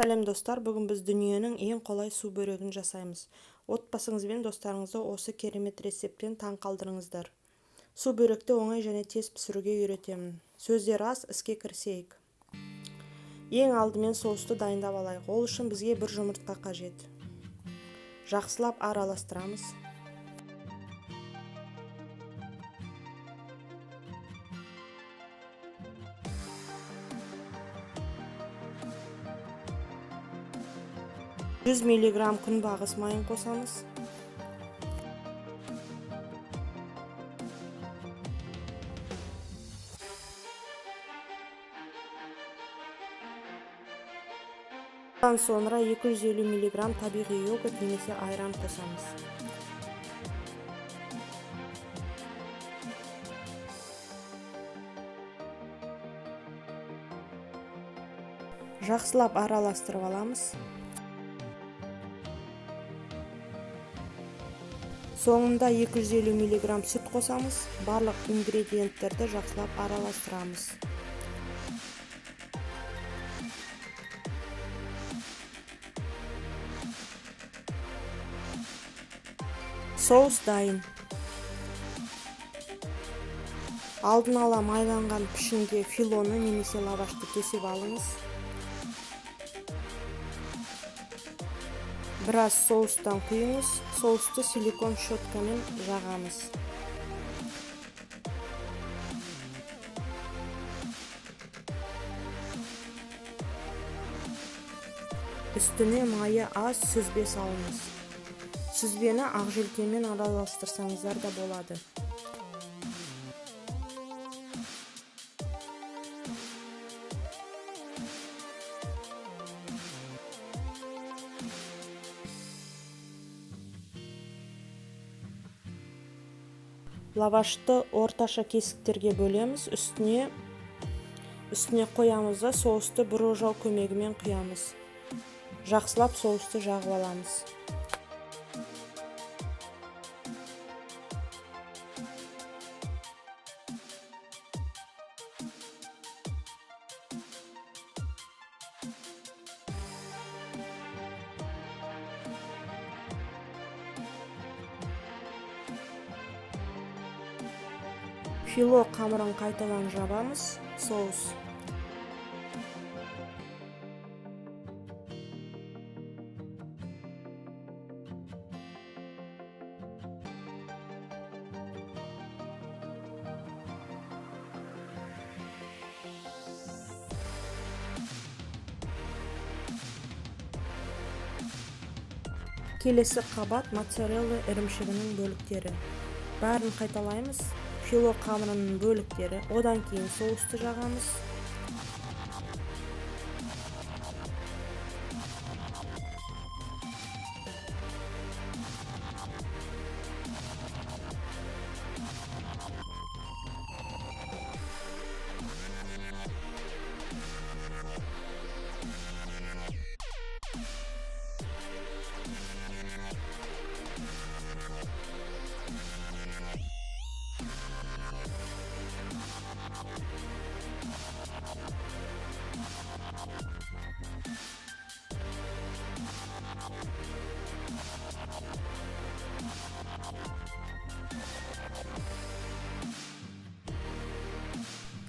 Сәлем, достар! Бүгін біз дүниенің ең қолай су бөрегін жасаймыз. Отбасыңыз бен достарыңызды осы керемет рецепттен таң қалдырыңыздар. Су бөректі оңай және тез пісіруге үйретемін. Сөздер аз, іске кірісейік. Ең алдымен соусты дайындап алайық. Ол үшін бізге бір жұмыртқа қажет. Жақсылап араластырамыз. 100 миллиграмм күнбағыс майын қосамыз. Одан sonra 250 миллиграмм табиғи йогурт немесе айран қосамыз. Жақсылап араластырып аламыз. Соңында 250 миллиграмм сүт қосамыз. Барлық ингредиенттерді жақсылап араластырамыз. Соус дайын. Алдын ала майланған пішінге филоны немесе лавашты төсеп алыңыз. Біраз соустан құйыңыз. Соусты силикон щеткамен жағамыз. Үстіне майы аз сүзбе салыңыз. Сүзбені ақжелкенмен араластырсаңыздар да болады. Лавашты орташа кесіктерге бөлеміз, үстіне қоямыз да соусты бір ожау көмегімен құямыз. Жақсылап соусты жағып аламыз. Фило қамырын қайтадан жабамыз, соус. Келесі қабат моцарелла ірімшігінің бөліктері. Бәрін қайталаймыз. Фило қамырының бөліктері, одан кейін соусты жағамыз.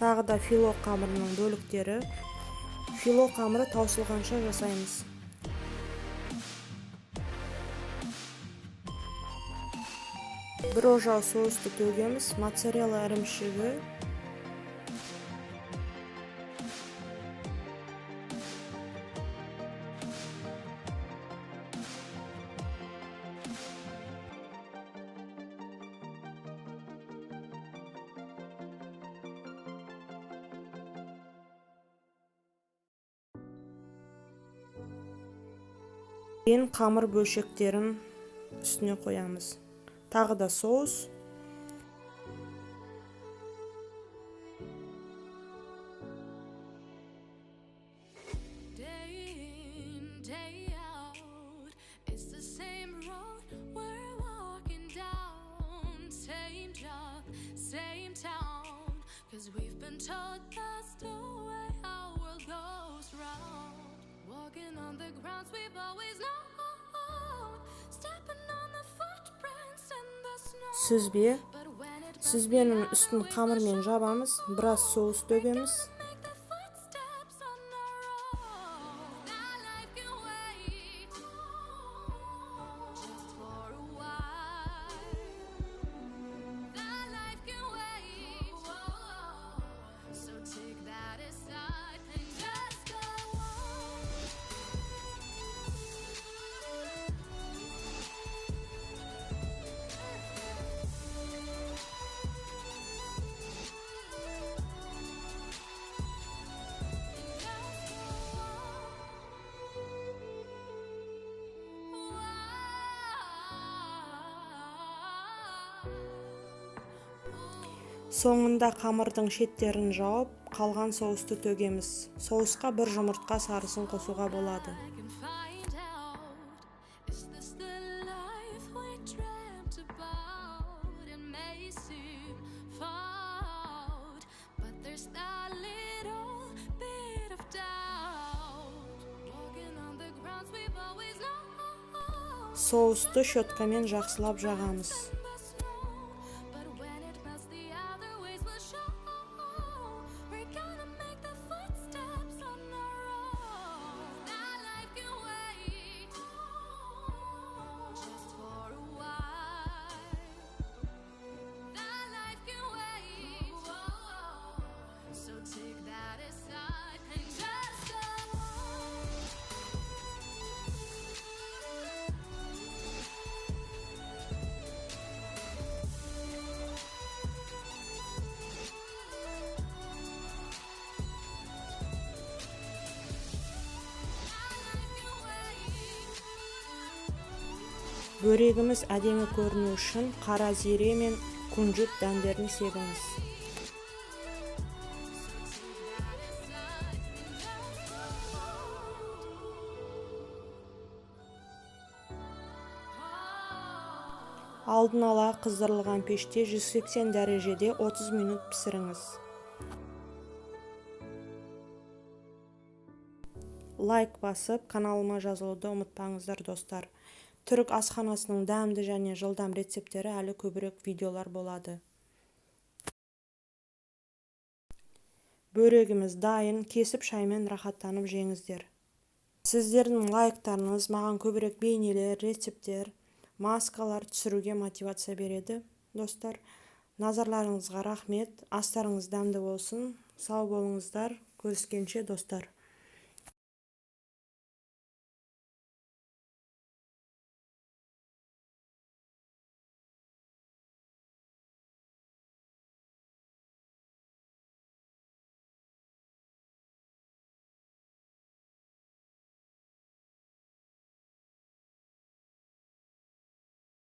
Тағы да фило қамырының бөліктері. Фило қамыры таусылғанша жасаймыз. Бір ожау соусты төгеміз, моцарелла ірімшігі. Кейін қамыр бөлшектерін үстіне қоямыз. Тағы да соус. Day in, day out, it's the same road we're walking down. Same job, same town, 'cause we've been told that's the way our world goes round. Walking on grounds we've always known. Stepping on the footprints in the snow. Сүзбе. But when it melts the Сүзбенің other үстін ways will қамырмен show. Жабамыз, біраз соус We're төгеміз. gonna make the footsteps on our own. That life can wait just for a while. That life can wait. So take that aside and just go on. And just go on. Соңында қамырдың шеттерін жауып, қалған соусты төгеміз. Соусқа бір жұмыртқа сарысын қосуға болады. I can find out. Is this the life we dreamt about? It may seem far out, but there's that little bit of doubt. Walking on the grounds we've always known. Соусты щеткамен жақсылап жағамыз. In the snow, but when it melts, the other ways will show. We're gonna make the footsteps on our own. That life can wait just for a while. That life can wait. So take that aside and just go on. That life can wait. Бөрегіміз әдемі көріну үшін қара зире мен күнжіт дәндерін себіңіз. So take that aside and just go on. Алдын ала қыздырылған пеште 180 дәрежеде 30 минут пісіріңіз. Лайк басып, каналыма жазылуды ұмытпаңыздар, достар. Түрік асханасының дәмді және жылдам рецепттері әлі көбірек видеолар болады. Бөрегіміз дайын, кесіп шаймен рахаттанып жеңіздер. Сіздердің лайктарыңыз маған көбірек бейнелер, рецепттер, маскалар түсіруге мотивация береді, достар. Назарларыңызға рахмет. Астарыңыз дәмді болсын. Сау болыңыздар. Көріскенше, достар.